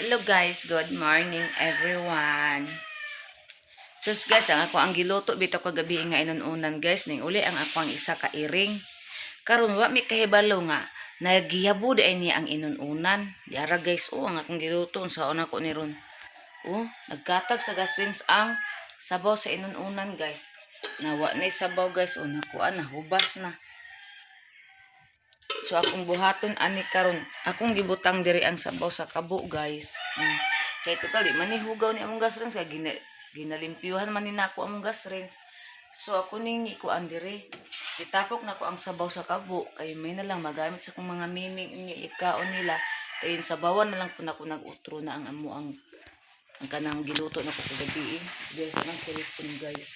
Hello guys, good morning everyone. Sus guys, ang ako ang giluto bitaw kagabi nga inununan guys, ning uli ang ako ang isa ka iring. Karon wa mi kahibalo nga nagiyabo di ay niya ang inununan. Diara guys, oh, ang akong giluto unsaon ako ni ron. Oh, nagkatag sa gas rinse ang sabaw sa inununan guys. Nawa na sabaw guys, oh, nakuha na hubas na. So akong buhaton ani karon, akong gibutang diri ang sabaw sa kabo guys. Kay total di man ni hugaw ni among gas rinse kay ginalimpyuhan man ni nako among gas rinse. So ako ning ikuan diri. Gitapok nako ang sabaw sa kabo kay may na lang magamit sa akong mga miming unya ikaon nila. Kay sabawan na lang po nako nag-utro na ang amo ang kanang giluto nako kagabi. Eh. Guys, ang cellphone guys.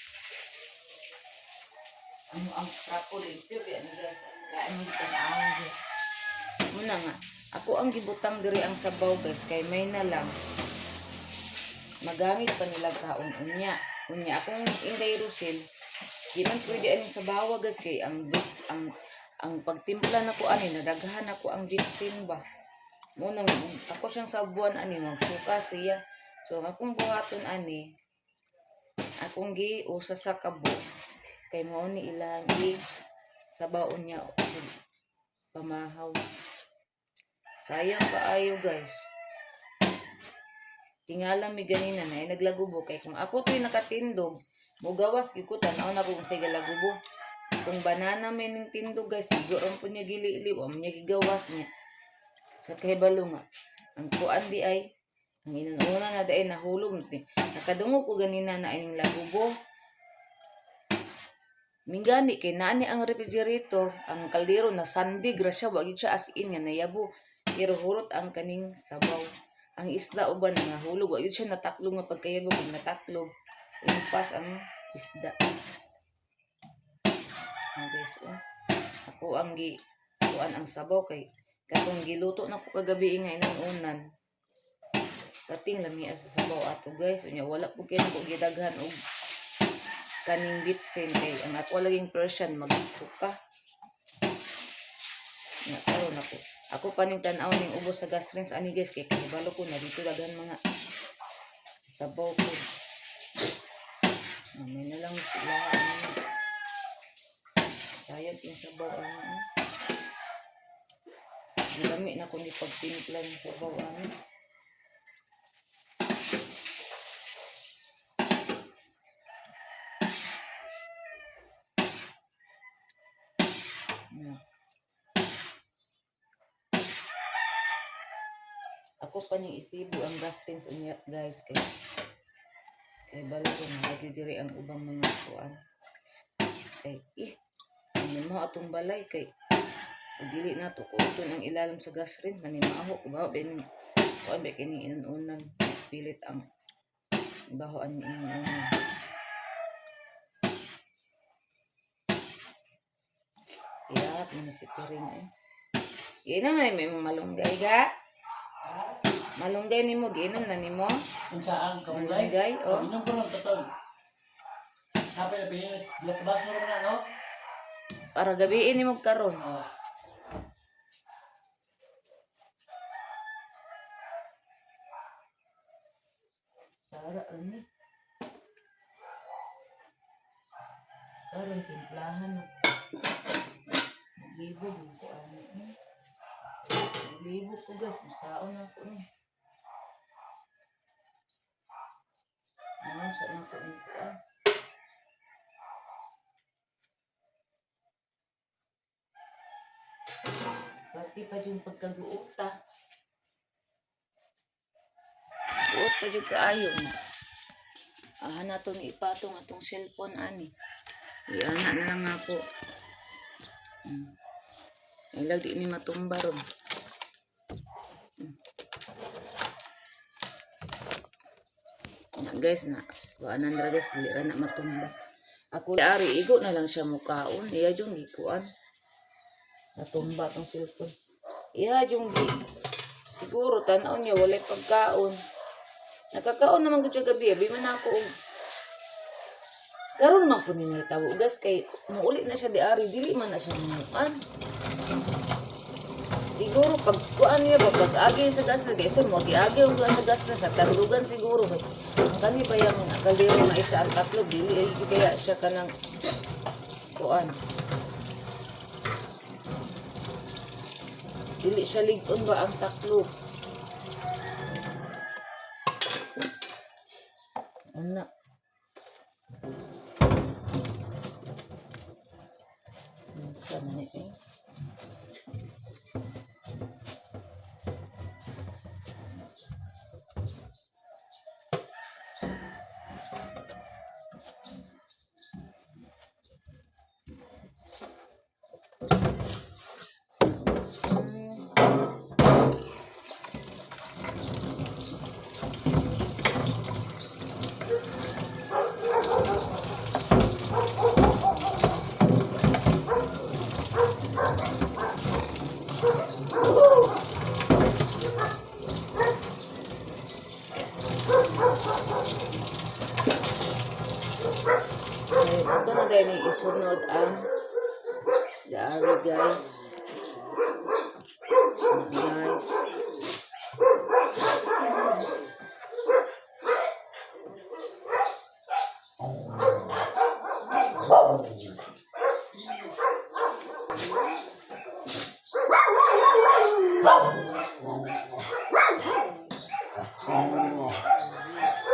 Ano ang trapo limpyo biya ni guys. Kain mo tan-awon guys. Muna nga, ako ang gibutang diri ang sabaw guys kay may na lang magamit pa nila kaon unya. Unya akong Inday Rosel, di man pwede aning sabawa guys kay ang pagtimpla nako ani nadaghan nako ang bitsin ba. Muna nga ako siyang sabuan ani magsuka siya. So ang akong buhaton ani akong gi usa sa kabo kay mao ni ilang gi sabaw niya pamahaw. Sayang kaayo guys. Tingala mi ganina na ay naglagubo kay kung ako to'y nakatindog, mugawas gyud ko tan-aw na ko kung say galagubo. Kung banana may ning tindog guys, igo ra po niya gili-ili, wa man niya gigawas niya. Sa kahibalo nga, ang kuan di ay ang inuna na daay nahulog. Nakadungog ko ganina na ining lagubo. Mingani kay naani ang refrigerator, ang kaldero na sandig ra siya, wa gyud siya as in nga nayabo. Pero hurot ang kaning sabaw. Ang isda uban nga nahulog, wa gyud siya nataklog nga pagkayabo kung nataklob. Impas ang isda. Ang guys, oh. Ako ang gi kuan ang sabaw kay katong giluto na ko kagabi nga inunan. Kating lamia sa sabaw ato guys. Unya wala po kay ko gidaghan og kaning bitsin kay ang ako laging Persian magsuka. Nga karon ako. Ako pa ning tan-aw ning ubos sa gas rinse ani guys kay kahibalo ko na dito daghan mga sabaw ko. Mamay na lang sila ano. Sayang yung sabaw ano. Eh. Lami na ko ni pagtimpla ng sabaw ano. Ako pa ning isibo ang gas rinse unya guys kay kay balo ko na lagi diri ang ubang mga kuan. Kay eh mo atong balay kay ug dili na to kuuton ang ilalom sa gas rinse manimaho ko ba bening kuan ba kining inunan pilit ang baho ang inunan. Iyahat mo ni si Piring eh. Giinom na ni mo malunggay ga. Malunggay nimo giinom na nimo. Unsa ang kaulay? Malunggay, oh. Inom ko ron katol. Happy na pinilis, black baso ron na, no? Para gabiin nimo karon. Oh. Sara ani. Karon timplahan na. Naglibog ko ani. Eh. Naglibog ko guys, masaon na ako ni. Ano sa na ko ni kuan. Parte pa yung pagkaguot ta. Guot pa yung kaayo na. Ah, nato ni ipatong atong cellphone ani. Iana na lang ako. Ay di ni matumba ron. Na, guys na kuanan ra guys dili ra na matumba. Ako ari igo na lang siya mukaon. Iya jung gikuan. Natumba tong cellphone. Iya jung gi siguro tan-aw niya walay pagkaon. Nakakaon naman gud siya gabi, abi man ako og karon man po ni nahitabo guys kay muuli na siya di ari dili man na siya muan. Sigo Siguro pag kuan niya ba pag agi sa gas kay so mo giagi og sa gas na sa tandugan siguro kay ang kani pa yang kaldero nga isa ang tatlo dili ay kaya siya kanang kuan. Dili siya lig-on ba ang taklo. Ana. Unsa man ni eh? This one. Ayun, ito na dahil yung isunod ang daari, guys. Guys.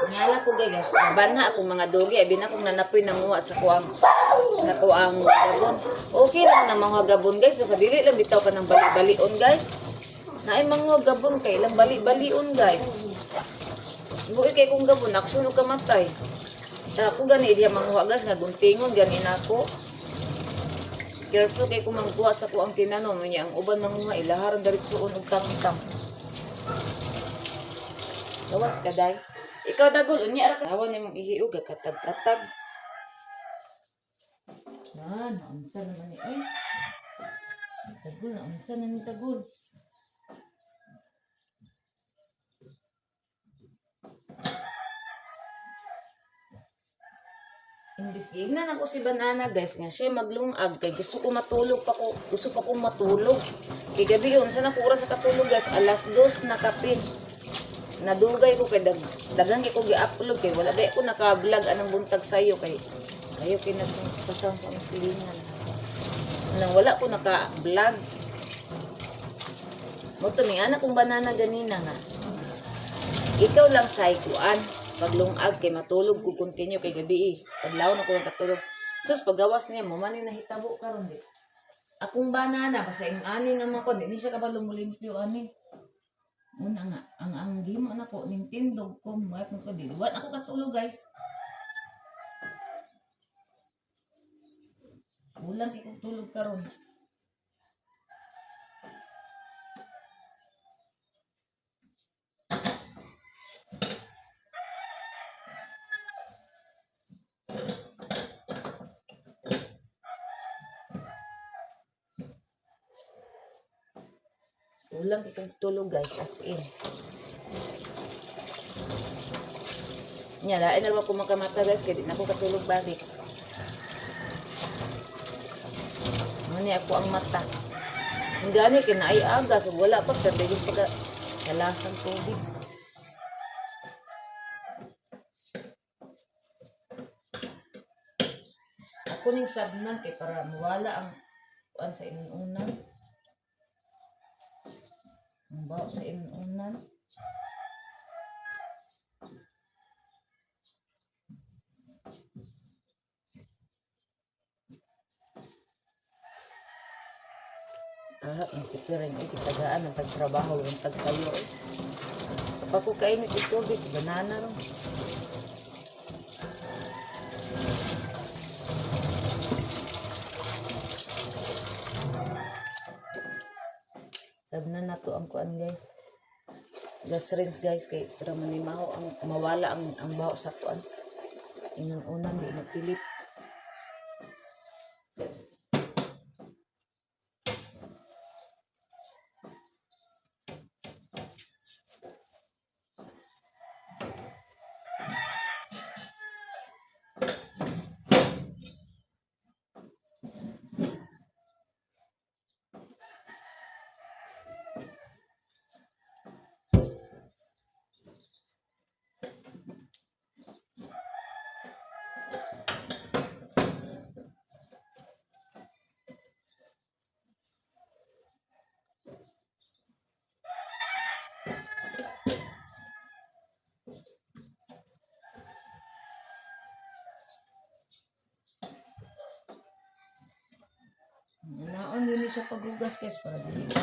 Ngala ko guys, banha akong mga dogi, abi na kong nanapoy nanguha sa kuang gabon. Okay lang na mga gabon, guys, basta dili lang bitaw ka ng bali-balion, guys. Naay mga gabon kay lang bali-balion, guys. Buhi kay kung gabon aksunog ka matay. Ako gani diya manguha, guys, nga guntingon gani nako. Careful kay kung mangkuha sa kuang tinanom niya ang uban manguha ilaharon diretsoon og tangtang. Gawas ka day. Ikaw dagol unya ra ka. Awan nimong ihiog katag-katag. Na, naunsa naman ni ay. Tagol, naunsa na ni tagol. Imbis giingnan ako si Banana, guys, nga siya maglungag kay gusto ko matulog pa ko, gusto pa ko matulog. Kay gabi yun, sana ko oras sa katulog, guys, 2:00 na kapin. Nadugay ko kay daghan kay ko gi-upload kay wala ba ko naka-vlog anang buntag sayo kay kayo kay nagpasang sa akong silingan. Nang wala ko naka-vlog. Mo to mi anak kong banana ganina nga. Ikaw lang sa kuan paglungag kay matulog ko continue kay gabi eh. Adlaw na ko lang katulog. Sus pagawas niya mo man ni nahitabo karon di. Akong banana basta yung ani nga mga ko di ni siya kabalo molimpyo ani. Una nga ang gimo na ko Nintendo ko mo ko di. Wala ako katulog, guys. Kulang kay kong tulog karon. Kulang kay kong tulog, guys, as in. Nya lain na ko makamata, guys, kay di na ko katulog balik. Mani ako ang mata. Ang gani kay naay aga so wala pa pero dili pa kalasang tubig. Ako ning sabnan kay para mawala ang kuan sa inunan. Ang baho sa inunan. Ah, ang si Pireng ay kitagaan ang tagtrabaho ang tagsayo. Eh. Kapag ko kainit yung tubig, banana ro. Sabna na to ang kuan, guys. Gas rinse, guys, kay para manimaho ang mawala ang baho sa kuan. Inang unan di mapilit. siya paghugas, guys, para dili ko.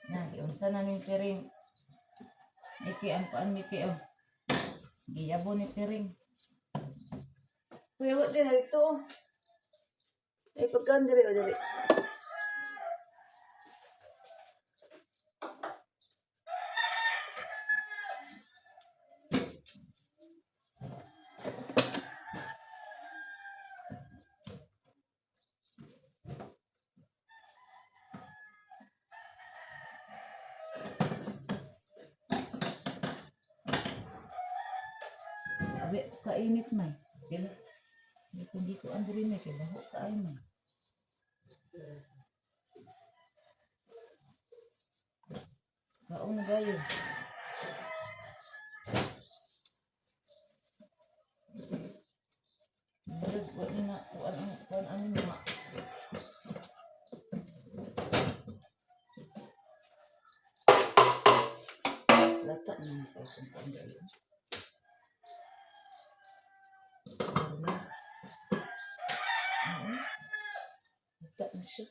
Na, giunsa na ning piring. Miki ang paan, Miki, oh. Giyabo ni piring. Kuya, wa din na dito, oh. Ay, pagkaan diri, oh, diri. Abi, kainit may. Yan. Hindi ko hindi ko andri may kay baho kaayo may. Kaon na gayo. Murag, wa ni na kuan ang kuan ani mga. Lata na ni kay kung kuan gayo. Ano? Oo. Lata na siya.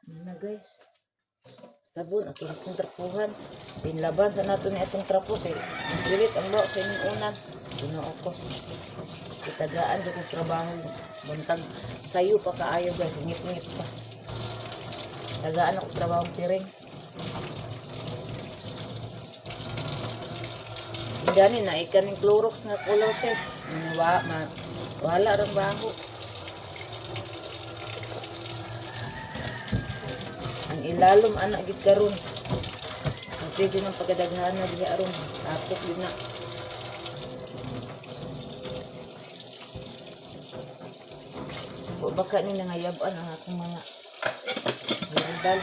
Yun na, guys. Sabon atong atong trapuhan. Pinlaban sa nato ni atong trapo kay pilit ang buhok sa inyong unan. Ginoo ko. Kitagaan do kong trabaho. Buntag sayo pa kaayo, guys, ngit-ngit pa. Tagaan ako trabaho piring. Gani na ikaning Clorox nga color set. Wa ma, wala rang baho. Ang ilalom anak gid karon. Ang pwede ng pagkadaghan na diha aron. Tapok gid na. O baka ni nangayaban ang akong mga herbal.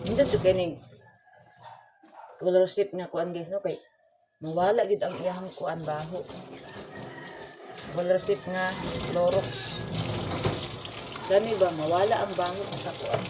Hindi jud kay ning color shape nga kuan, guys, no, kay mawala gid ang iyahang kuan baho. Color shape nga Clorox. Kani ba mawala ang baho sa kuan.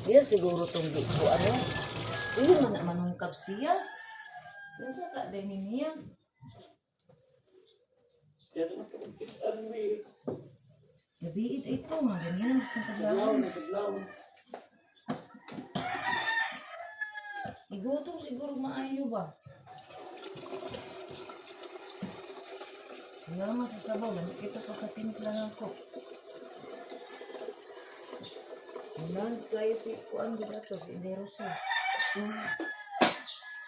Iya siguro tong di ko ano. Dili man na manungkap siya. Unsa ka din niya? Yan. Ano may Gabiit ito nga ganyan ang taglaw paglaon. na taglaw. Igutom siguro maayo ba? Wala man sa sabaw, lamit kita pagkatimpla na ako. Wala kayo si Kuan Bilato, si Inday Rosa.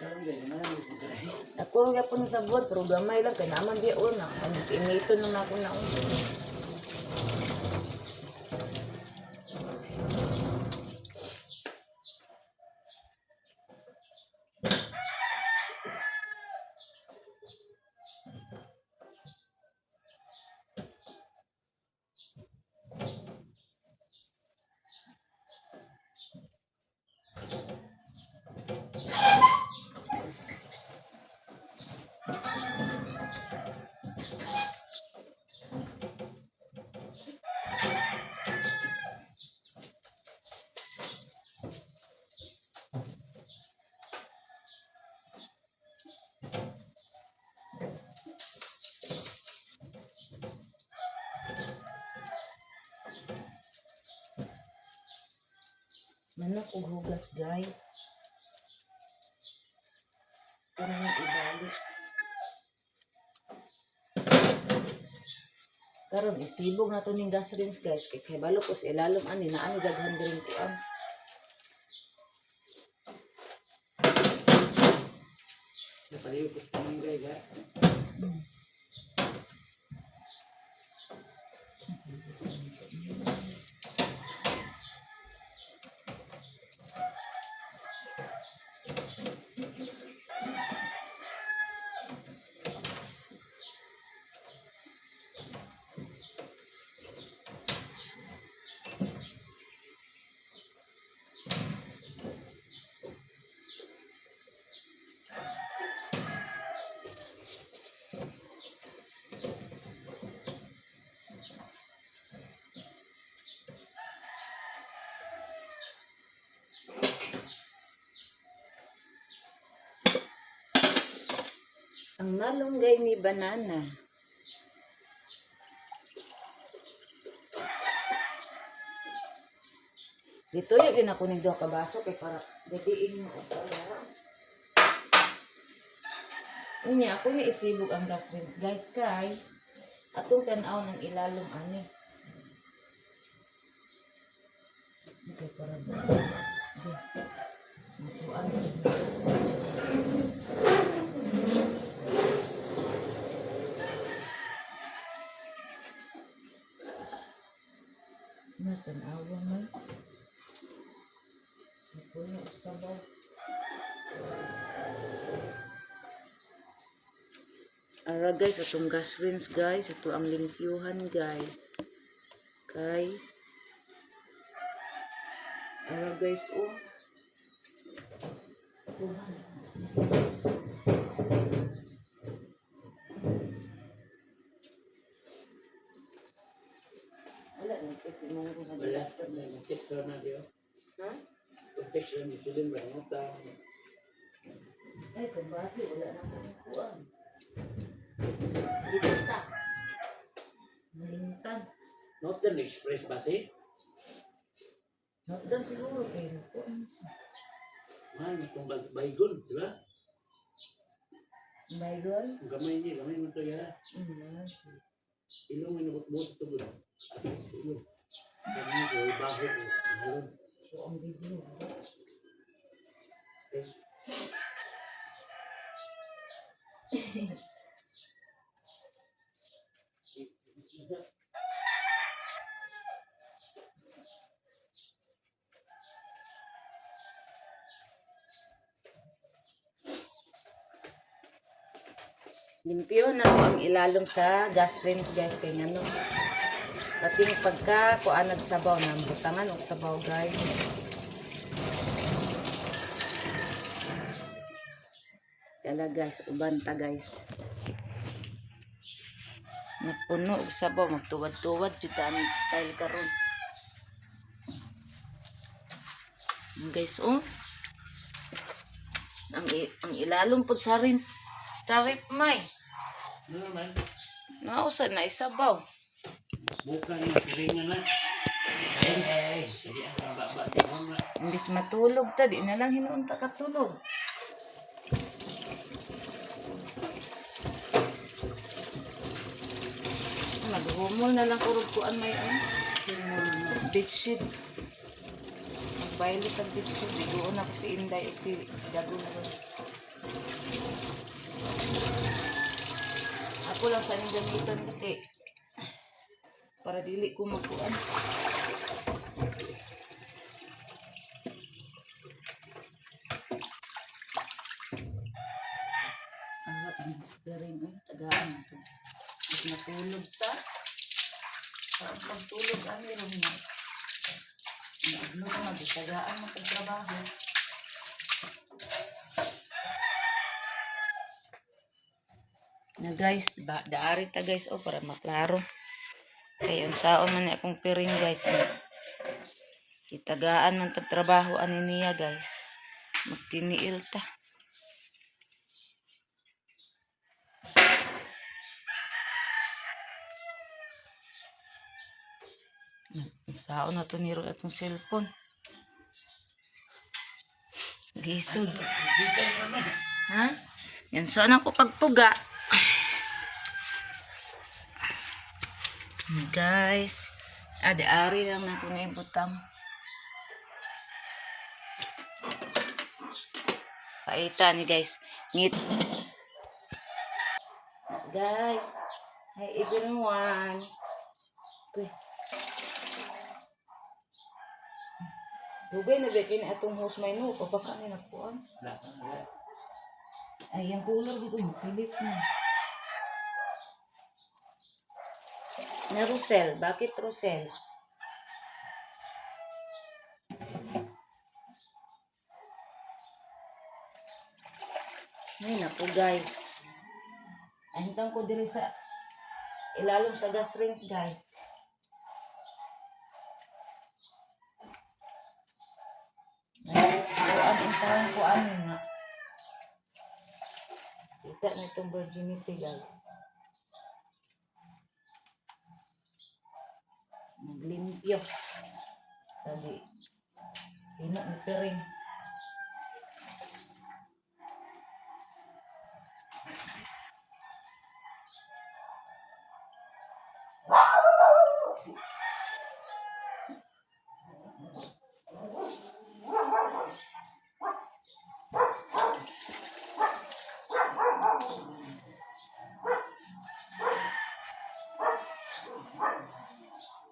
Karon gay na mo ko dai. Ako rin po sa buwan, pero gamay lang, kaya naman di una. Ang inito na ako na una. Manok og hugas, guys. Pero nga ibalik. Karon isibog na to ning gas rinse, guys, kay kay balo ko sa ilalom ani na ani daghan diring kuan. Napaliw ko sa gay ga. Ang malunggay ni banana. Dito yun din ako ning duha ka baso kay para gabiin mo og wala. Unya ako ni isibog ang gas rinse, guys, kay atong tan-aw ng ilalom ani. Okay, para ba? Okay. Matuan. Natanawa man. Napuno og sabaw. Ara guys, atong gas rinse guys, ato ang limpyuhan guys. Kay ara guys, oh. Kuhan. Wala na kasi mong Wala na mo text ra na diyo. Ha? Text ra ni silin ba mo ta. Ay, kung base, wala na akong kuan. Bisita. Malingtan. Northern Express ba si? Northern siguro, pero kuan. Mahal mo itong baygon, di ba? Baygon? Ang gamay niya, gamay mo to ya. Mm. Ilong ay nabot-bot ito bro. Ilong. Gamay ko, baho ko. Mahalon. So, ang video. Eh, Limpyo na ko ang ilalom sa gas range guys kay ngano. Kating pagka kuan nagsabaw na butangan og sabaw guys. Kala guys, uban ta guys. Napuno og sabaw magtuwad-tuwad jud ta ang style karon. Guys, oh. Ang ilalom pud sa rin sa rip may. Ano naman? Nausa na isabaw. Buka niya, kiringan na. Imbis, Eh, sige ang baba di mo na. imbis matulog ta, di na lang hinuon ta katulog. Maghumol na lang kurog kuan may ay. Bedsheet. Magbaylit ang bedsheet. Bigoon ako si Inday o si Dagon. Ako lang sa inyong gamiton kay para dili ko magkuan. Ang inspiring ay tagaan ito. Mas matulog ta. Parang pagtulog ano ron na. Naagno ka na, tagaan mo pagtrabaho. Na guys, ba, daari ta guys, oh, para maklaro. Kay unsaon man ni akong piring guys. Eh. Kitagaan man tagtrabaho ani niya guys. Magtiniil ta. Unsaon na to niro atong cellphone. Lisod. Ha? Yan saan ako pagpuga. Guys, adi ari lang na ako na ibutang. Paita ni guys. Ngit. Guys, hi everyone. Uy. Dugay na ba kini atong host may no, pabaka ni nakuan. Wala ka na. Ay, ang color dito, mapilit na. Na Rosel, bakit Rosel? Ay, naku guys. Ahintang ko diri sa ilalom sa gas range, guys. Ay, kuan, intahan ko ano nga. Kita na itong virginity, guys. Naglimpyo. Sabi, hino ni Piring.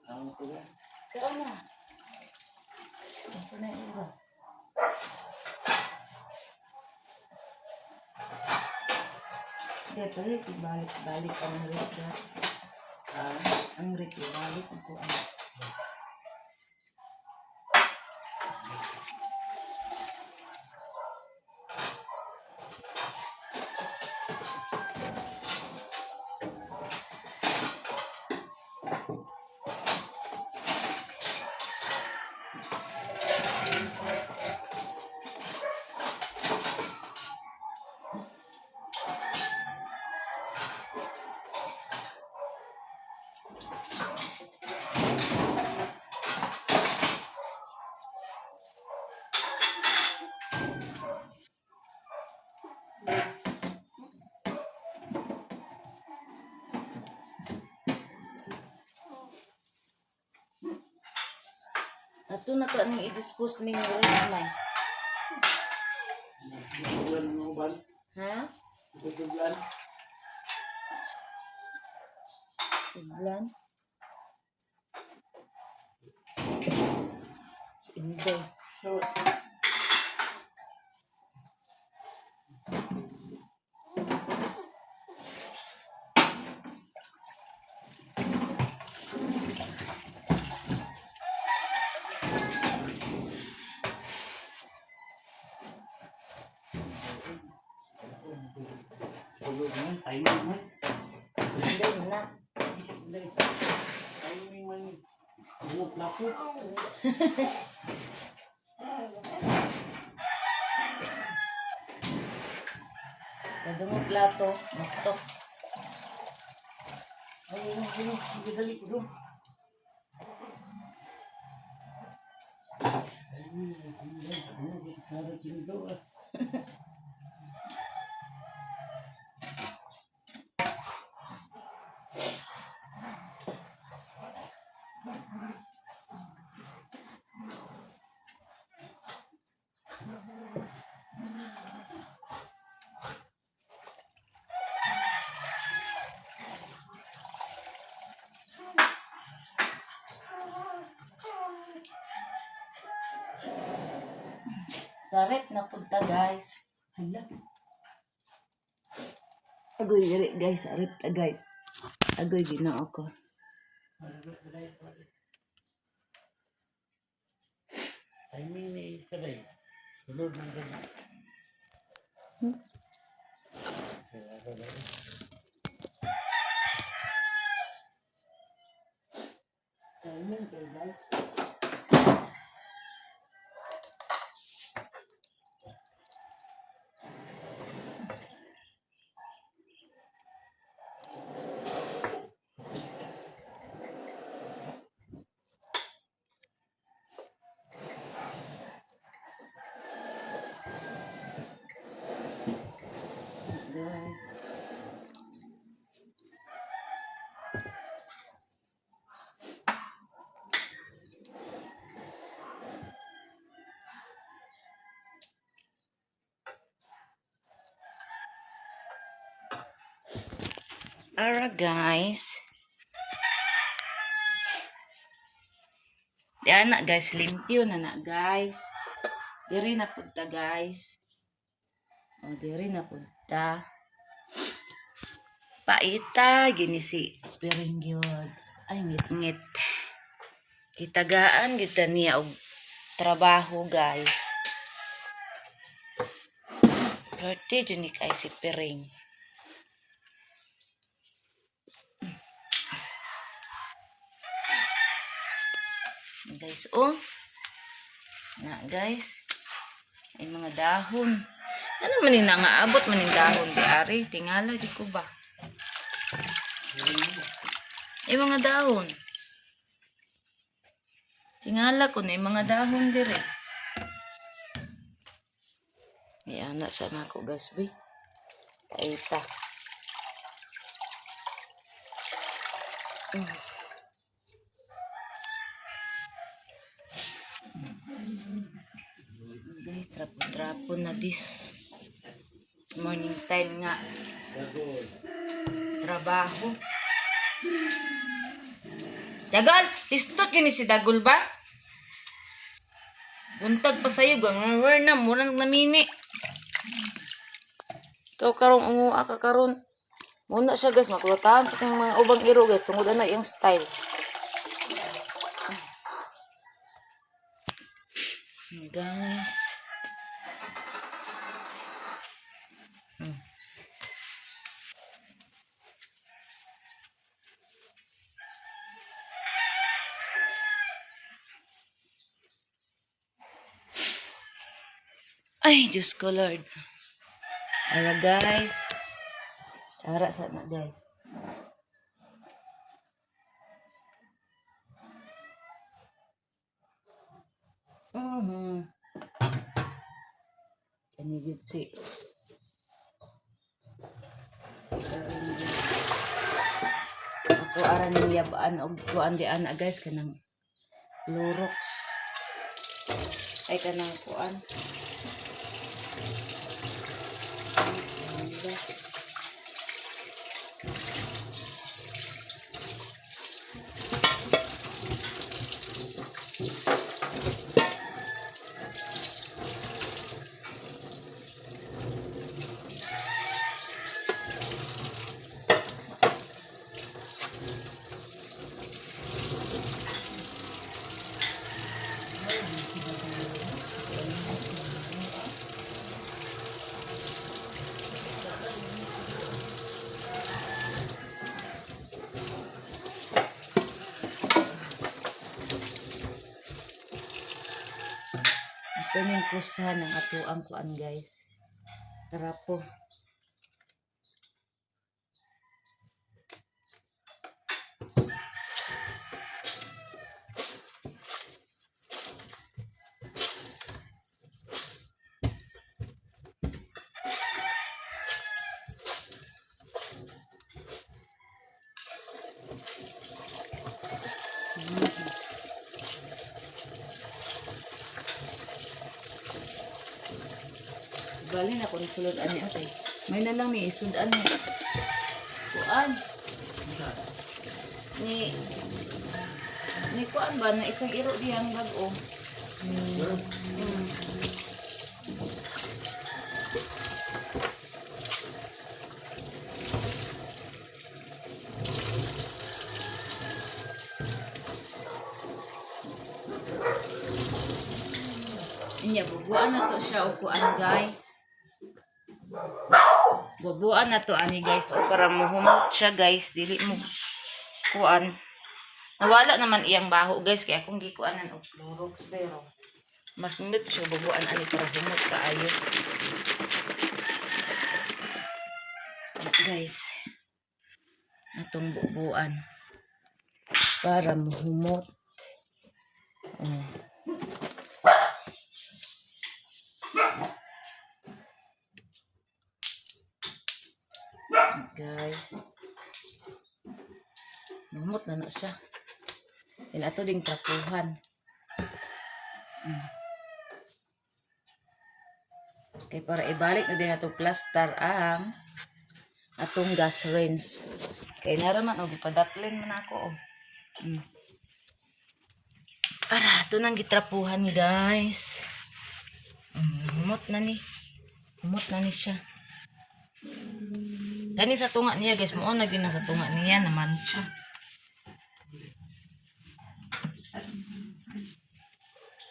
Ang tuwa. Kaya na. Ito na yung oras. Hindi, balik, balik, balik ang rip. Ah, Ang rip, balik ang kuan. Ato na ka ning i-dispose ning rip, may. Tutuglan ng uban. Ha? Tutuglan. Sudlan. Hindi. So, tulog man, timing man. Hindi na. Hindi. Timing man. Buok lapo. Kadungog plato, noktok. Ay, ay, ay, ay, dali ko doon. Sa rep na punta, guys. Hala. Agoy diri, guys, sa rep ta, guys. Agoy, Ginoo ko. Timing ni Italy. Sunod ng gabi. Timing kay guys. Guys. Alright, guys. Yan na guys, limpyo na na guys. Diri na punta, guys. O, diri na punta. Paita, gini si Piringyod. Ay, ngit-ngit. Kitagaan gyud ta niya og trabaho, guys. Flirty jud ni kay si Piring. Guys, oh. Na, guys. Ay, mga dahon. Ano man ni nangaabot man ning dahon di ari? Tingala di ko ba? Ay, mga dahon. Tingala ko na yung mga dahon dire. Ay, ana sana ko, guys, bi. Kaita. Guys, trapo-trapo na this morning time nga Dagol. trabaho. Dagol, listot yun ni si Dagol ba? Buntag pa sa'yo, gang na, mura nang namini. Ikaw karong ungua ka karon. Muna siya, guys, makulatahan sa kang mga ubang iro, guys, tungod na iyang style. Guys. Ay, Diyos ko, Lord. Ara, guys. Ara sana, guys. Kanigit si. Ako ara ning yabaan og kuan di ana, guys, kanang Clorox. Ay, kanang kuan. Ano? Ito ning kusa ng atuang kuan, guys. Tara po. Bali na ko ni sulod ani atay. May na lang ni isud ani. Kuan. Ni ni kuan ba na isang iro diyang bag-o. Inya bubuan na to siya og kuan, guys. Bubuan na to ani, guys, o para muhumot siya, guys, dili mo kuan. Nawala naman iyang baho, guys, kaya akong gikuanan og Clorox pero mas nindot siya bubuan ani para humot kaayo. Guys, atong bubuan para muhumot. Oh. Guys. Mamot na na siya. Then ato ding trapuhan. Kay para ibalik na din ato plaster ang atong gas range. Kay naraman og gipadaplin man ako oh. Ara, ato nang gitrapuhan, guys. Humot na ni. Humot na ni siya. Kani sa tunga niya, guys, mao na gyud na sa tunga niya naman siya.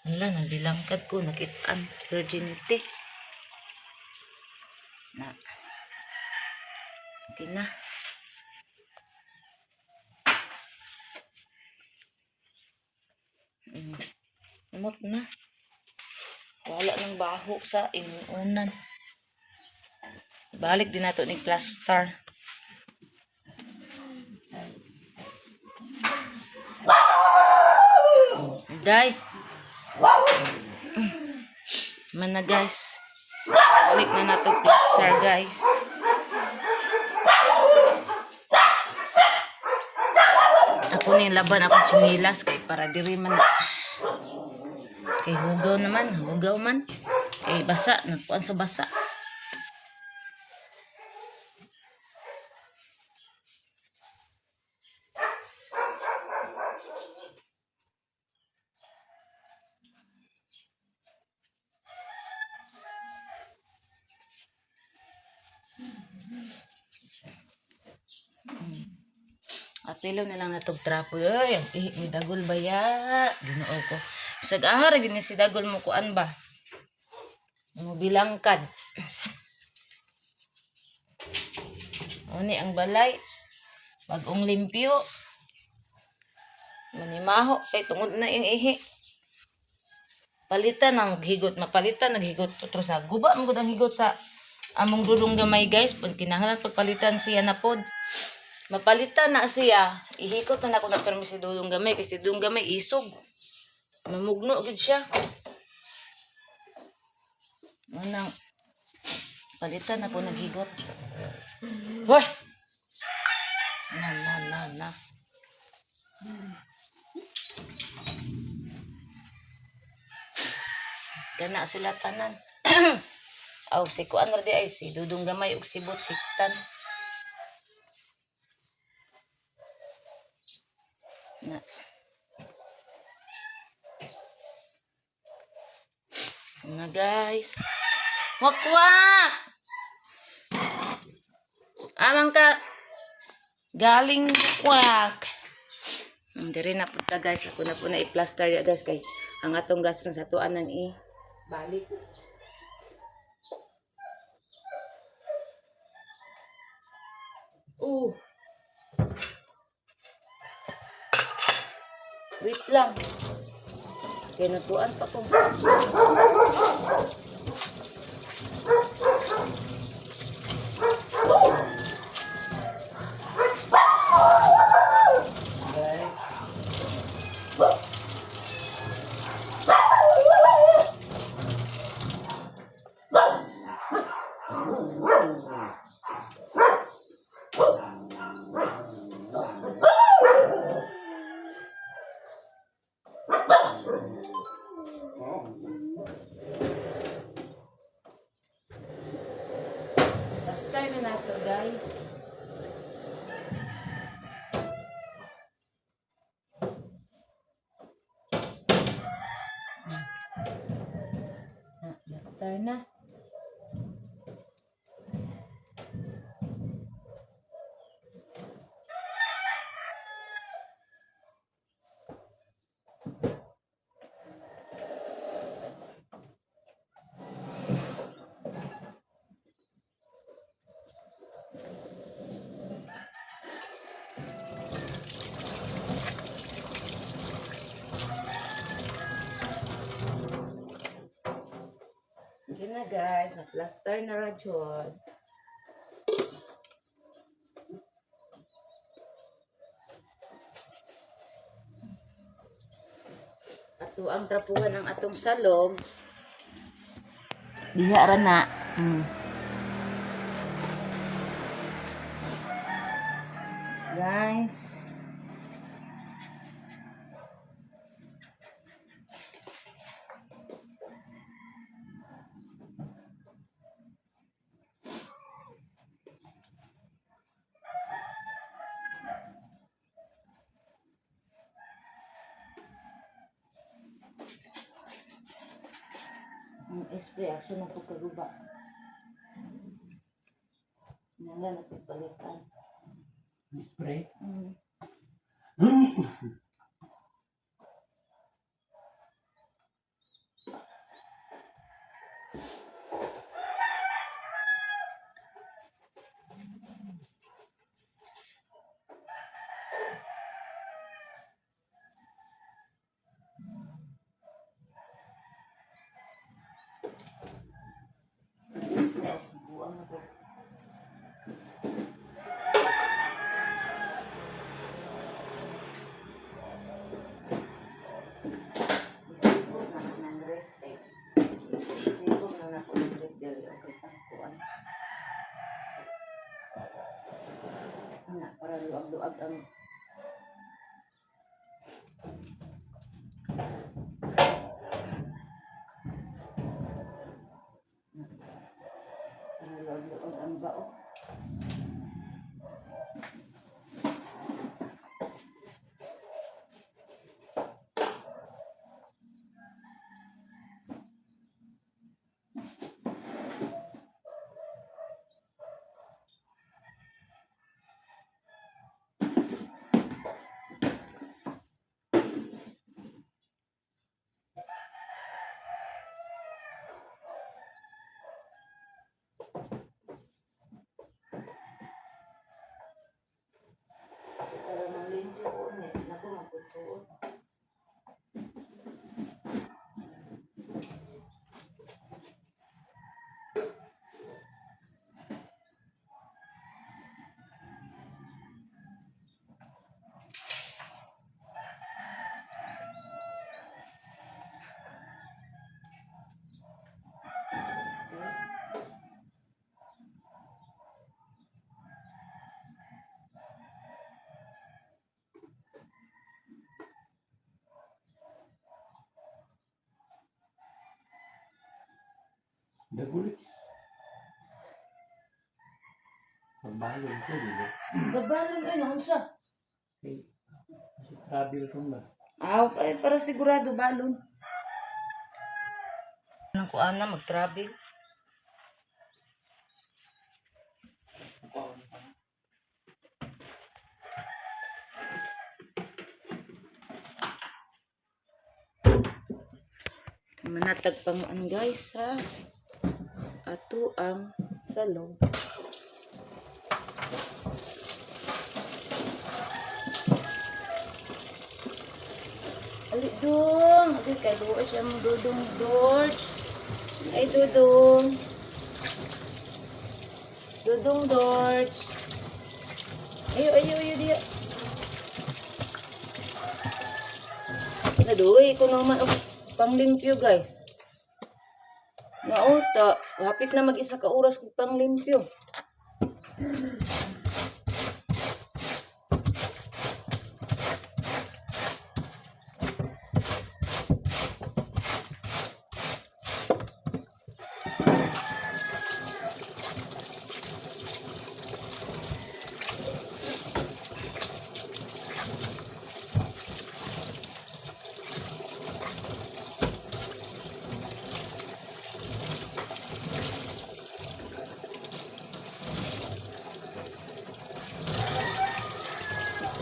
Wala, nagbilangkad ko, nakitaan virginity. Na. Okay na. Umot na. Wala ng baho sa inuunan. Balik din nato ni plaster. Day. Man na, guys. Balik na nato plaster, guys. Ako ni laban ako chinilas kay para diri man. Kay hugaw naman, hugaw man. Kay basa, nagkuan sa basa. Apilo na lang natog trapo. Ay, ang ihi ni Dagol ba ya? Ginoo ko. Bisag ahar gini si Dagol mo kuan ba? Mo bilangkad. Uni ang balay. Bagong limpyo. Manimaho kay tungod na yung ihi. Palitan ang higot, mapalitan naghigot terus na guba man gud ang higot sa among dudong gamay, guys. Pag kinahanglan pagpalitan siya na pod. Mapalitan na siya. Ihikot na nako na permi si Dudong Gamay kasi si Dudong Gamay isog. Mamugno gid siya. Unang palitan ako naghigot. Hoy! Na na na na. Kana sila tanan. Aw si kuan ra di ay si Dudong Gamay ug si Bot Siktan. Na. Na, guys. Wakwak! Amang ka galing kwak. Diri na po ta, guys. Ako na po na i-plaster ya, guys, kay ang atong gas sa tuan nang i balik. Oh. Wait lang. Kaya natuan pa ko. I-plaster na nato, guys. Na, plaster na. Yun na guys, na-plaster na radyo. Ato ang trapuhan ang atong salog. Diha ra na. Guys. Ang spray action na pagkaguba. Nangla na pagpalitan. Spray. Buang na po. Isipog na na ng ref eh. Isipog na na po ng ref dali okay pangkuan. Ana para luag-luag ang para luag-luag ang bao. Para manglimpyo ko ni, naku magputsuot. Dagulit. Magbalon ko, di ba? Babalon ay naunsa. Kay, kasi travel ron ba? Aw, para sigurado balon. Nang kuan na mag-travel. Manatag panguan guys ha. Ato ang salong. Ali dong, okay kay luoy siya mo dudong George. Ay dudong. Dudong George. Ayo ayo ayo diya. Naduwi ko naman og panglimpyo guys. Naunta, hapit na mag-isa ka oras kog panglimpyo.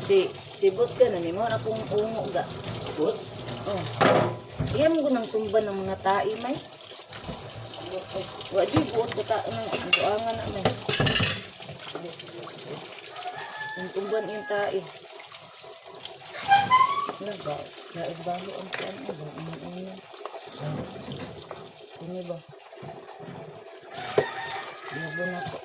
Si boss ka na ni mo na kung ungo ga. Bot? Oh. Iya mo nang tumba ng mga tae may. Wa di buot ka ta ng buangan na may. Ang tumban yung tae. Ano ba? Naisbaho ang kuan ba? Ano ano? Ini ba? Yabo na ko.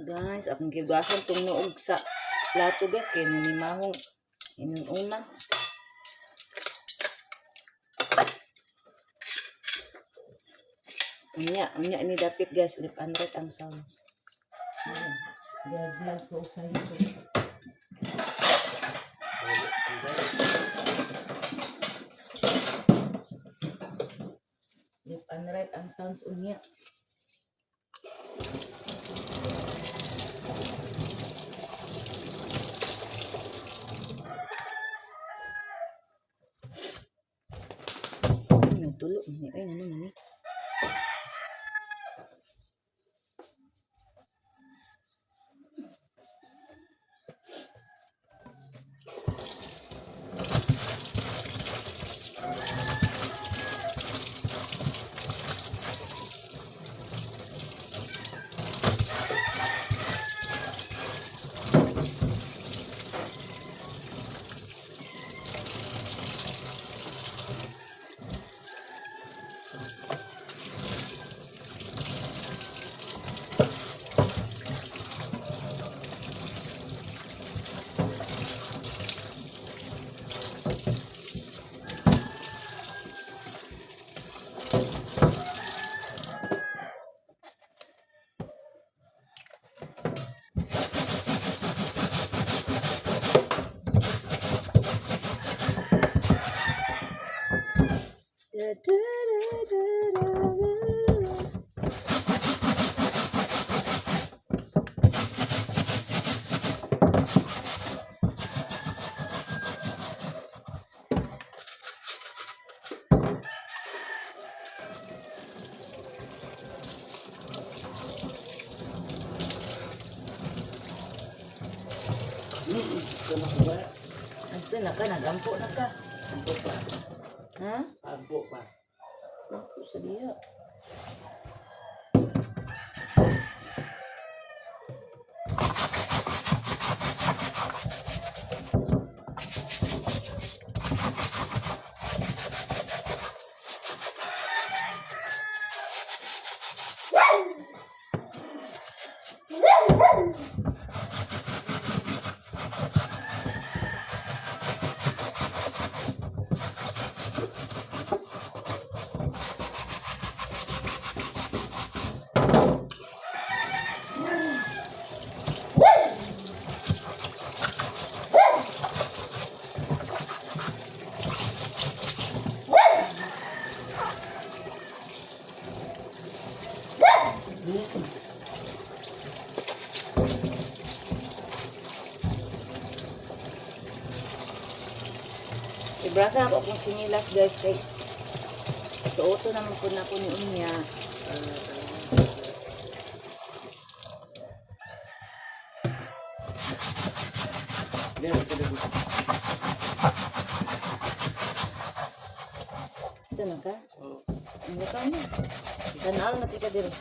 Guys, akong gigasan tong noog sa plato, guys, kay nanimahong inununa. Unya, unya ni dapit, guys, lip and right ang sound. Ayan. Vlog ko sa YouTube. Lip and right ang sounds unya. Ay, nagtulo man ni. Ay, ano man ni. Da, da, da, da, da, da. Ito na ko ba? Anto na ka, nagampo na ka. Ampo pa. Ha? Ampo pa. Ampo sa diha. Ibrasa ako akong chinilas, guys, kay suoto naman po na ako ni Unya. Hindi na ito na. Ito na ka? Oo. Ano ka na? Tanaw na tika diri.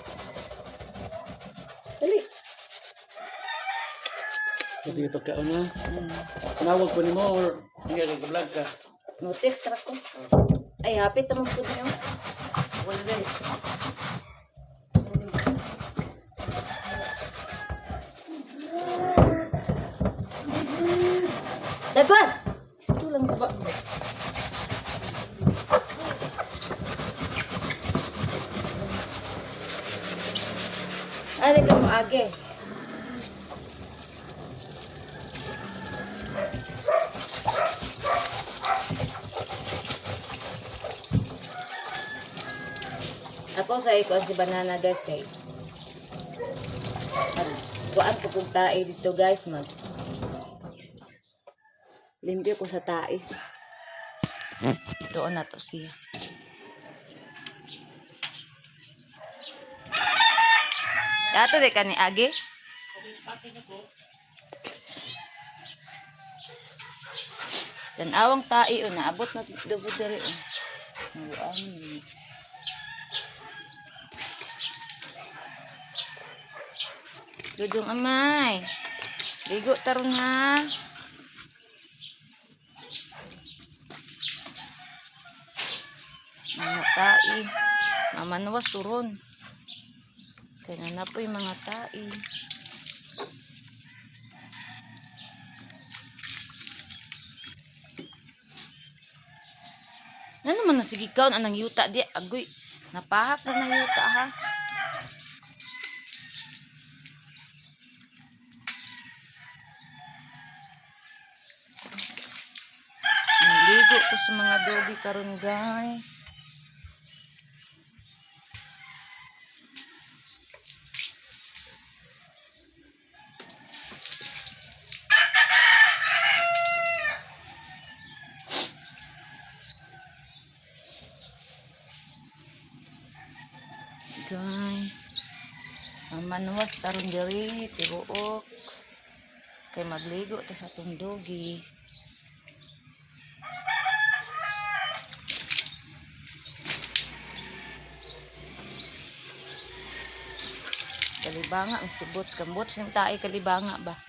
Dali. Pati pagkaon na. Nawag ko nimo or hindi ka vlog ka. No text ra ko. Ay, hapit naman po niyo. Wala din. Dagwan! Isto lang ba? Ay, ka mo age. Ako sa iko si banana, guys, kay. Kuan ko kung tae dito, guys, mag limpyo ko sa tae. Ito na to siya. Dato di ka ni Agi? Tanawang tae o naabot na dubo diri o. Nabuang ni. Dudong amay. Ligo taron ha. Mga tae. Mamanwas turon. Kaya na po yung mga tae. Ano naman na sige kaon anang yuta di agoy. Napahak na ng yuta ha. Naligo ko sa mga dogi karon, guys. Guys. Ang manuwas taron diri tibuok. Kay magligo ta sa atong dogi. Kalibanga ang si Boots. Kang Boots ng tae kalibanga ba?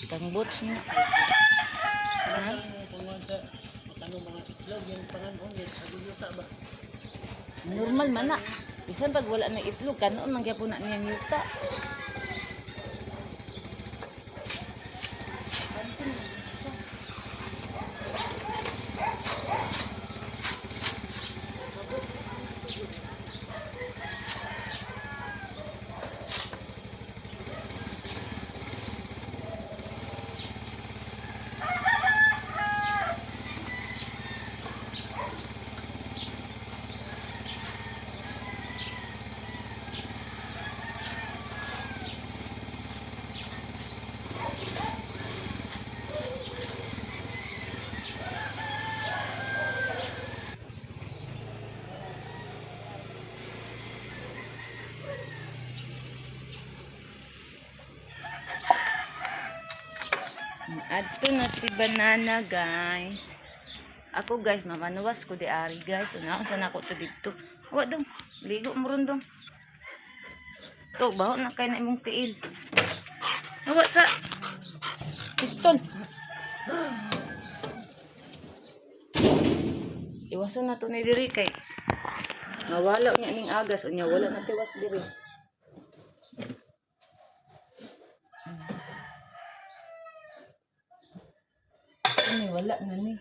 Kang Boots na. Ha? Panguan sa ano mga itlog yung panganon yung aguyuta ba? Normal man na. Bisan pag wala na itlog, kanoon man gyapon na niyang yuta. Adto na si banana, guys. Ako, guys, mamanuwas ko di ari, guys. Una sa nako to dito. Wa dong, ligo mo ron dong. To baho na kay na imong tiil. Wa sa pistol. Iwasan na to ni diri kay mawala niya ning agas unya wala na tiwas diri. Ano, wala na ni.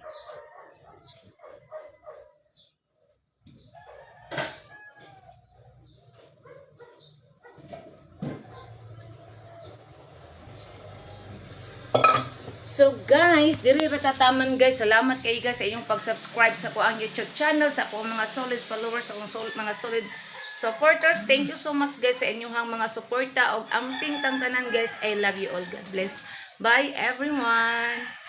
So guys, diri ra tataman, guys. Salamat kay guys sa inyong pag-subscribe sa ko ang YouTube channel, sa akong mga solid followers, sa akong solid, mga solid supporters. Thank you so much, guys, sa inyong mga suporta og amping tang tanan, guys. I love you all. God bless. Bye, everyone.